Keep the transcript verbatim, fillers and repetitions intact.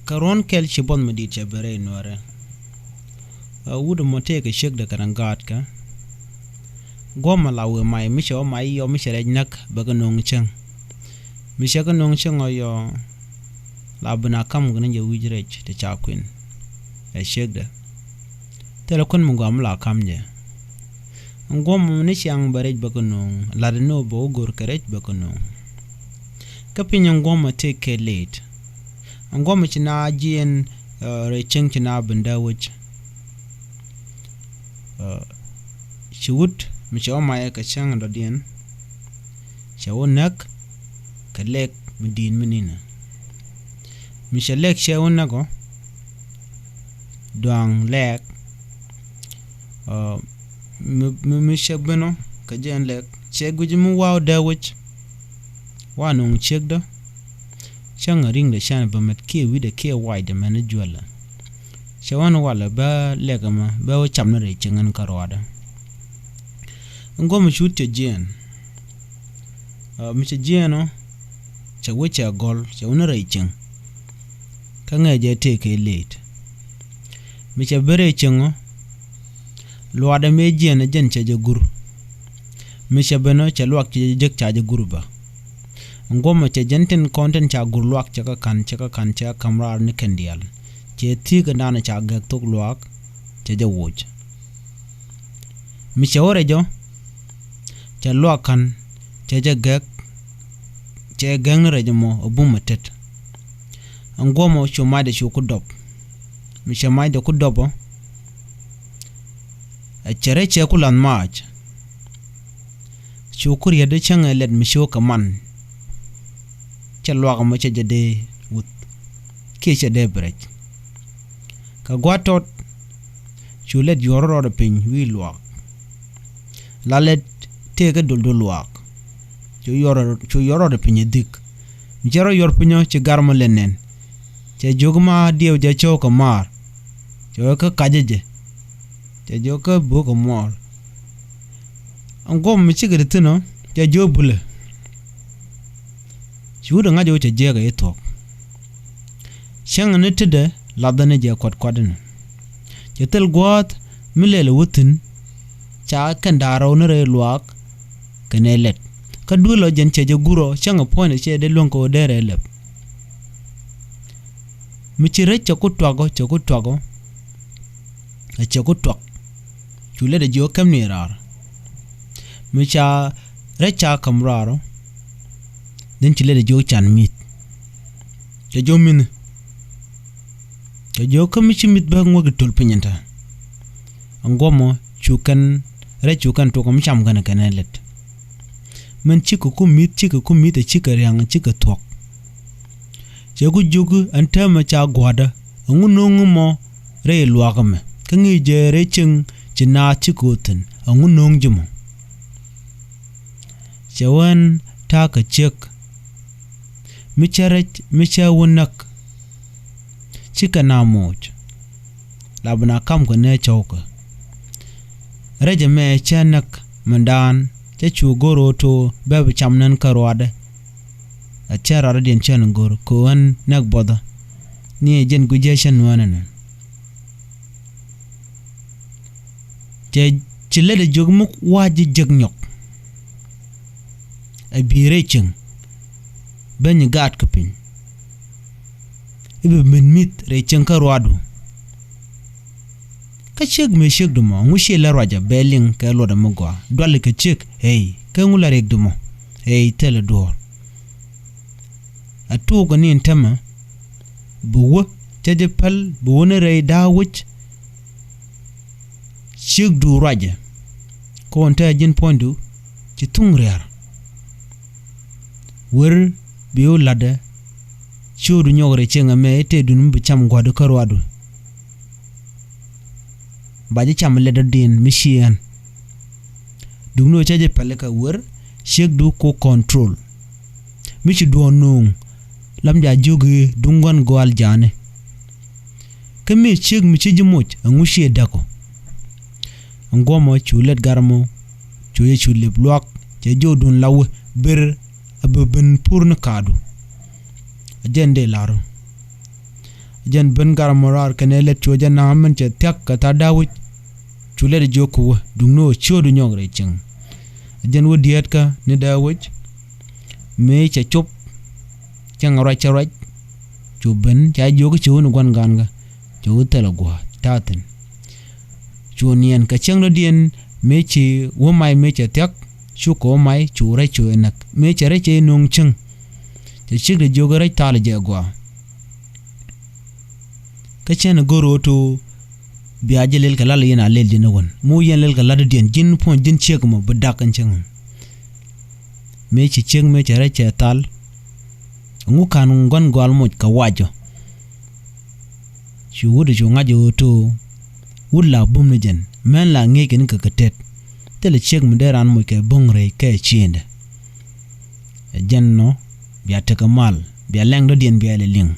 Kɛ ruɔ̱n kɛl ci buɔth mi di̱i̱t cɛ ben rɛy Nuäärɛ. Ɛ wut ɛmɔ tëëkɛ ciekdɛ kɛnɛ gaatkɛ. Guɔ̱mɛ la wëë may mi cɛ wä may yɔ mi cɛ rɛc näk bɛ kɛ no̱o̱ŋ cieŋ. Mi cɛ kɛ no̱o̱ŋ cieŋ ɔ yɔ la ben a ka̱m kɛ ni jɛ wi̱c rɛc ti ca kuën. Ɛ ciekdɛ. Thilɛ kuän mi gɔaa mi la ka̱m jɛ. Ɛn guɔ̱mɛ ni ciaŋ bɛ rɛc bä kä no̱o̱ŋ, lat ni wä bɛ wä go̱r kɛ rɛc bä kä no̱o̱ŋ. Kä piny ɛn guɔ̱mɛ tëëkɛ late. Ɛn guɔ̱mɛ ci na jiɛn, ɛ, rɛy cieŋ ci na ben dee wec. Ɛ, ci wut mi cɛ wä mayɛ kɛ cäŋ dɔ̱diɛn. Cɛ wä näk kɛ lɛk mi di̱i̱t mi ni̱nɛ. Mi cɛ lɛk cɛ wä näk ɔ. Duaŋ lɛk. Ɛ, mi, mi, mi cɛ ben ɔ kɛ jɛn lɛk cɛ guic mi waw dee wec. Wa nuŋ ciekdä. Cäŋ a ri̱ŋdɛ cɛn bä mɛt kiɛ wi̱cdɛ kiɛ wacdɛ mɛn i̱ juälä. Cɛ wä ni walɛ bä lɛk ɛmɛ bä wä cam ni rɛy cieŋ ɛn kä ruaadä. Ɛn guɔ̱mɛ cut cɛ jiɛn. Ɛ, mi cɛ jiɛn ɔ cɛ wä cɛ gɔl cɛ wä ni rɛy cieŋ. Kä ŋɛɛ jɛ tëëkɛ late. Mi cɛ ben rɛy cieŋ ɔ luaadɛ mëë jiɛn ɛ jɛn cɛ jɛ gur. Mi cɛ ben ɔ cɛ luak cɛ jɛ jek ca jɛ gur bä. Ɛn guɔ̱mɛ cɛ jɛn tin kɔn tin ca gur luak cɛ kä ka̱n cɛ kä ka̱n cɛ kä ka̱m raar ni kɛn diaal. Cɛ thi̱i̱k ɛn daanɔ ca gɛk thok luaak cɛ jɛ woc. Mi cɛ wä rɛc ɔ cɛ luak ka̱n cɛ jɛ gɛk. Cɛ gɛk ni rɛc ɛmɔ ɛ bum ɛ tet. Ɛn guɔ̱mɔ cu macdɛ cu ku dɔp. Mi cɛ macdɛ ku dɔp ɔ ɛ cɛ rɛc cɛ ku la̱th mac. Cu ku riet dee cäŋ ɛ lɛt mi ci wä kɛ man. Cɛ luak ɛmɔ cɛ jɛ dee wuth kiɛ cɛ dee bi rɛc. Kɛ gua̱a̱th tɔt cu lɛt yuɔr rɔɔdɛ piny wi̱i̱ luaak. La lɛt tëëkɛ dul dul luaak. Cu yuɔr, cu yuɔr rɔɔdɛ piny ɛ dhik. Mi cɛ rɔ yuɔr piny ɔ ci gar mɔ lɛt nɛn. Cɛ jiök ma diɛw jɛ cɔw kɛ maar. Cɛ wee kä kacä jɛ. Cɛ jiök kä buk kɛ muɔɔr. Ɛn guɔ̱m mi cikɛ ti thi̱n ɔ cɛ jiök bulɛ. Ci wut ɛ ŋa̱c ɛ wä cɛ jiɛɛk ɛ i̱ thuɔ̱k. Cäŋ ni tetdɛ lathä ni jɛ kua̱t kua̱t inɔ. Cɛ thil gua̱a̱th mi lɛl ɛ wä thi̱n. Ca kɛn da̱a̱r rɔw ni rɛy luaak kɛnɛ lɛt. Kä duel ɔ jɛn cɛ jɛ gur ɔ cäŋ ɛ puɔ̱nydɛ cɛ dee luäŋ kɛ ɣöö dee rɛy lɛp. Mi ci rɛc cɛ ku tuak ɔ cɛ ku tuak ɔ. Ɛ cɛ ku tuak. Cu lɛt ɛ jiök käm ni raar. Mi ca rɛc ca käm raar ɔ. Dhin ci lɛt ɛ jiök can mi̱th. Cɛ jiök mi̱th. Cɛ jiök kä mi ci mi̱th bä ŋuäk i̱ töl piny ɛn tɛ. Ɛn guɔ̱mɔ cu kɛn rɛc cu kɛn tuɔk mi cam kɛn kɛn ɛ lɛt. Mɛn cikɛ ku mi̱th cikɛ ku mi̱th ɛ cikɛ ria̱ŋ cikɛ thuɔ̱k. Cɛ ku jiök ɛn täämɛ ca gua̱a̱dä ɛŋu no̱o̱ŋ mɔ rɛy luaak ɛmɛ kä ŋi̱i̱c jɛ rɛy cieŋ ci naath cikɛ ɣöö thi̱n ɛŋu no̱o̱ŋ ji̱ mɔ. Cɛ wä ɛn ta̱a̱ kɛ ciek mi cä rɛc mi cä wä näk. Cikɛ na moc la bi na kam kɛ nɛ cɔwkä. Rɛc ɛmɛ cä näk mɛndan cä cu go̱r ɣöö to̱ bɛ bi cam nän kä ruaadɛ. A cä ruaadädiɛn cä ni go̱r kɛ ɣän näk buɔthä ni jɛn gui̱cä cä nuäänä nän. Cɛ ci lät a jiök mi wa̱a̱ ji̱ jek nyɔk. A bi̱i̱ rɛy cieŋ ben nyi gaat kä piny. I̱ bi min mi̱th rɛy cieŋ kä ruaadu. Kä ciek mëë ciekdu mɔ ŋu ciɛ lɛ ruacä bɛ liŋ kɛ luɔtdä mi gɔaa duali kɛ ciek ëëy kɛ ŋu la riɛkdu mɔ ëëy thilɛ duɔ̱ɔ̱r. A tuukɛ ni in tämɛ bi wä cä jɛ päl bi wä ni rɛy da̱a̱ wec. Ciekdu ruacɛ kɔn te a ji̱n puɔ̱nydu ci thuŋ ria̱r. Wer bi wä la̱tdɛ ciöödu nyɔk rɛy cieŋ ɛmɛ i̱ tëëdun mi bi cam gua̱du kä ruaadu. Ba ji̱ cam lɛt dɔ̱diɛn mi ciëën. Dukni wä cä jɛ pɛl kɛ wer ciekdu ko control. Mi ci duɔ̱ɔ̱n no̱o̱ŋ lam ja jiök i̱ duŋ gua̱n gɔal ja̱a̱ni. Kä mi ciek mi ci ji̱ moc ɛŋu ciɛ däk ɔ. Ɛŋ guɔ̱mɔ cu lɛt gar mɔ cu yɛ cu lep luak cɛ jiökdun la wä ber a bi ben pur ni kaadu. A jɛn dee la̱ru. A Jɛn ben gar mɔ raar kɛnɛ lɛt cuɔ jɛ na̱a̱m min cɛ thia̱k kɛ tha̱a̱t dee wec. Cu lɛt jiök kɛ wä duŋni ɣöö ciötdu nyɔk rɛy cieŋ. Jɛn wä diɛɛtkä ni dee wec. Mëë cɛ cop cɛ ŋa ruac cɛ ruac. Cu ben ca jiök ci wä ni gua̱n ga̱a̱n kä. Cu wä thilɛ gua̱a̱th ta̱a̱ thi̱n. Cu niɛn kɛ cäŋ dɔ̱diɛn mëë ci wä mac mëë cɛ thia̱k. Cu kɛ wä mac cu rɛc cu ɛ näk mëë cɛ rɛc cɛ nöŋ cäŋ. Cɛ ciek dee jiök rɛc thal jɛ gɔaa. Kä cɛn go̱r ɣöö to bia jɛ lel kɛ lal yɛn a lel ji̱n ɛ wän mi wä yɛn lel kɛ lat dɔ̱diɛn ji̱n puɔ̱ny ji̱n ciek mɔ bi dak ɛn cäŋ. Mëë ci ciek mëë cɛ rɛc cɛ thal. Ɛŋu ka̱n gua̱n gɔal moc kɛ wacɔ. Cu wut cu ŋa̱c ɣöö to wut la bum ni jɛn mɛn la ŋi̱eec kɛ ni kɛ kɛ tet. Thilɛ ciek mi dee raan moc kɛ bo̱ŋ rɛy kɛ ciëëndɛ. Ɛ jɛn nɔ bia tekɛ mal bia lɛŋ dɔ̱diɛn bia lɛ liŋ.